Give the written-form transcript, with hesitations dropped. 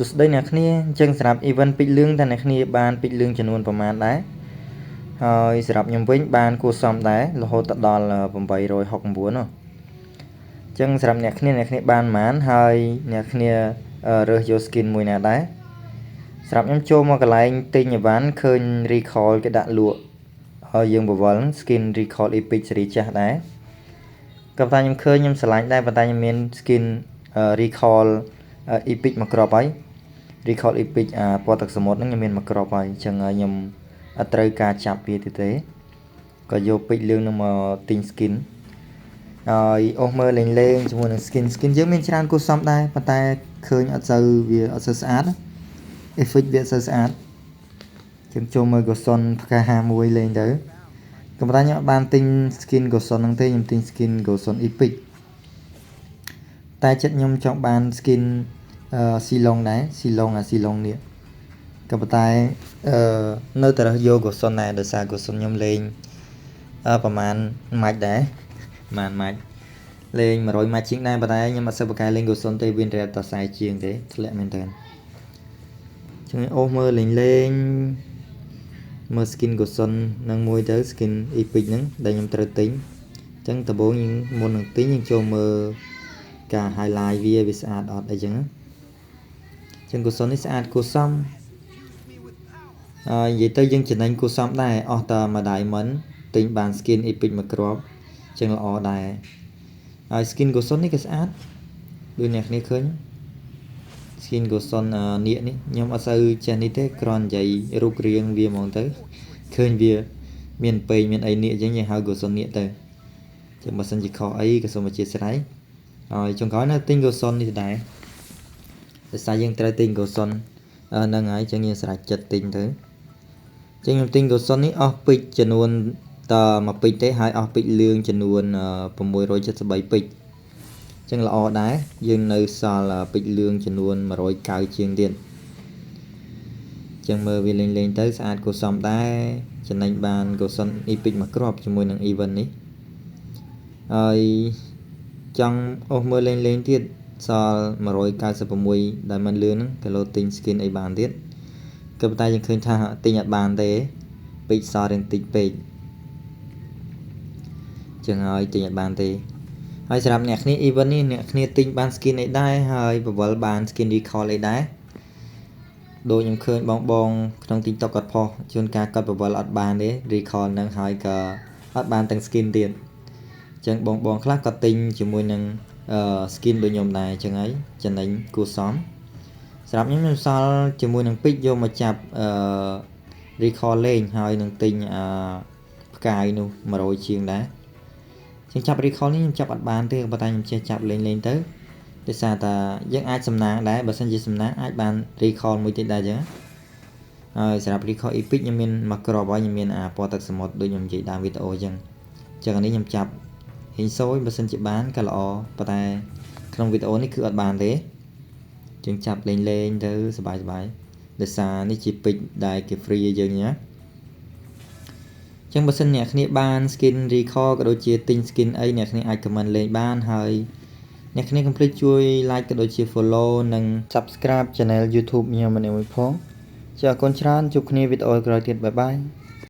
សួស្តីអ្នកគ្នាអញ្ចឹងសម្រាប់ event ពេជ្រលឿងតើអ្នកគ្នាបានពេជ្រលឿងចំនួនប្រមាណដែរហើយសម្រាប់ខ្ញុំវិញបានគួរសមដែររហូតដល់869នោះអញ្ចឹងសម្រាប់អ្នកគ្នាអ្នកគ្នាបានប្រមាណហើយអ្នកគ្នារើសយក skin មួយណាដែរសម្រាប់ខ្ញុំចូលមកកន្លែងទិញអីវ៉ាន់ឃើញ recall គេដាក់លក់ហើយយើងបវល skin recall epic សេរីចាស់ដែរក៏ប៉ុន្តែខ្ញុំឃើញខ្ញុំស្រឡាញ់ដែរប៉ុន្តែខ្ញុំមាន skin recall epic មួយគ្រាប់ហើយ recall epic អាពណ៌ទឹកសមុទ្រហ្នឹងខ្ញុំមានមួយគ្រាប់ហើយអញ្ចឹងខ្ញុំអត់ត្រូវការចាប់វាទៀតទេក៏យកពេជ្រលឿងនឹងមកទិញ skin ហើយអូសមើលលេងលេងជាមួយនឹង skin skin យើងមានច្រើនគួរសមដែរប៉ុន្តែឃើញអត់សូវវាអត់សូវស្អាត effect វាអត់សូវស្អាតជាងចូលមើល Gusion ផ្កា51លេងទៅក៏ប៉ុន្តែខ្ញុំអត់បានទិញ skin Gusion ហ្នឹងទេខ្ញុំទិញ skin Gusion Epic តែចិត្តខ្ញុំចង់បាន skin ស៊ីឡុងដែរស៊ីឡុងអាស៊ីឡុងនេះក៏ប៉ុន្តែអឺនៅតែរើសយក Gusion ដែរដោយសារ Gusion ខ្ញុំលេងអឺប្រហែលម៉ាច់ដែរប្រហែលម៉ាច់លេង100ម៉ាច់ជាងដែរប៉ុន្តែខ្ញុំអត់សូវប្រកែលេង Gusion ទេ win rate តែ40ជាងទេធ្លាក់មែនតើចឹងអូសមើលលេងលេងមើល skin Gusion នឹងមួយទៅ skin epic ហ្នឹងដែលខ្ញុំត្រូវទិញអញ្ចឹងដំបូងយើងមុននឹងទិញយើងចូលមើលការ highlight វាវាស្អាតអត់អីចឹងចឹង Gusion នេះស្អាតគួរសមហើយនិយាយទៅយើងចំណេញគួរសមដែរអស់តែមួយ diamond ទិញបាន skin epic មួយគ្រាប់ចឹងល្អដែរហើយ skin Gusion នេះក៏ស្អាតដូចអ្នកគ្នាឃើញ skin Gusion នាគនេះខ្ញុំអត់សូវចេះនេះទេគ្រាន់និយាយរូបរាងវាហ្មងទៅឃើញវាមានពេងមានអីនាគអញ្ចឹងយើងហៅ Gusion នាគទៅចឹងបើសិនជាខុសអីក៏សូមអធ្យាស្រ័យហើយចុងក្រោយនៅទិញ Gusion នេះដែរដោយសារយើងត្រូវទិញ Gusion ហ្នឹងហើយចឹងយើងស្រេចចិត្តទិញទៅចឹងខ្ញុំទិញ Gusion នេះអស់ពេជ្រចំនួនតមួយពេជ្រទេហើយអស់ពេជ្រលឿងចំនួន673ពេជ្រចឹងល្អដែរយើងនៅសល់ពេជ្រលឿងចំនួន190ជាងទៀតចឹងមើលវាលេងលេងទៅស្អាតគួរសមដែរចំណេញបាន Gusion Epic មួយគ្រាប់ជាមួយនឹង event នេះហើយចង់អូសមើលលេងលេងទៀតសល់196ដែលមិនលឿនហ្នឹងគីឡូទិញ skin អីបានទៀតក៏ប៉ុន្តែយើងឃើញថាទិញអត់បានទេពេជ្រសល់រៀងតិចពេកចឹងហើយទិញអត់បានទេហើយសម្រាប់អ្នកគ្នា event នេះអ្នកគ្នាទិញបាន skin អីដែរហើយបវលបាន skin recall អីដែរដូចខ្ញុំឃើញបងបងក្នុង TikTok គាត់ផុសជួនកាលគាត់បវលអត់បានទេ recall ហ្នឹងហើយក៏អត់បានទាំង skin ទៀតអញ្ចឹងបងបងខ្លះក៏ទិញជាមួយនឹង skin ដូចខ្ញុំដែរអញ្ចឹងហើយចំណេញគួរសមសម្រាប់ខ្ញុំខ្ញុំសល់ជាមួយនឹងពេជ្រយកមកចាប់អឺ recall លេងហើយនឹងទិញអឺផ្កាយនោះ100ជាងដែរជាងចាប់ recall នេះខ្ញុំចាប់អត់បានទេប៉ុន្តែខ្ញុំចេះចាប់លេងលេងទៅដោយសារតាយើងអាចសំណាងដែរបើសិនជាសំណាងអាចបាន recall មួយទៀតដែរអញ្ចឹងហើយសម្រាប់ recall epic ខ្ញុំមានមួយគ្រាប់ហើយខ្ញុំមានអាពណ៌ទឹកសមុទ្រដូចខ្ញុំនិយាយដើមវីដេអូអញ្ចឹងអញ្ចឹងអានេះខ្ញុំចាប់ហេងសូយបើសិនជាបានក៏ល្អប៉ុន្តែក្នុងវីដេអូនេះគឺអត់បានទេជាងចាប់លេងលេងទៅសบายសบายដោយសារនេះជាពេជ្រដែលគេ free ឲ្យយើងណាចឹងបើសិនអ្នកគ្នាបាន skin recall ក៏ដូចជាទិញ skin អីអ្នកគ្នាអាច comment លេងបានហើយអ្នកគ្នាកុំភ្លេចជួយ like ក៏ដូចជា follow និង subscribe channel YouTube ខ្ញុំម្នាក់មួយផងចាអរគុណច្រើនជួបគ្នាវីដេអូក្រោយទៀត bye bye.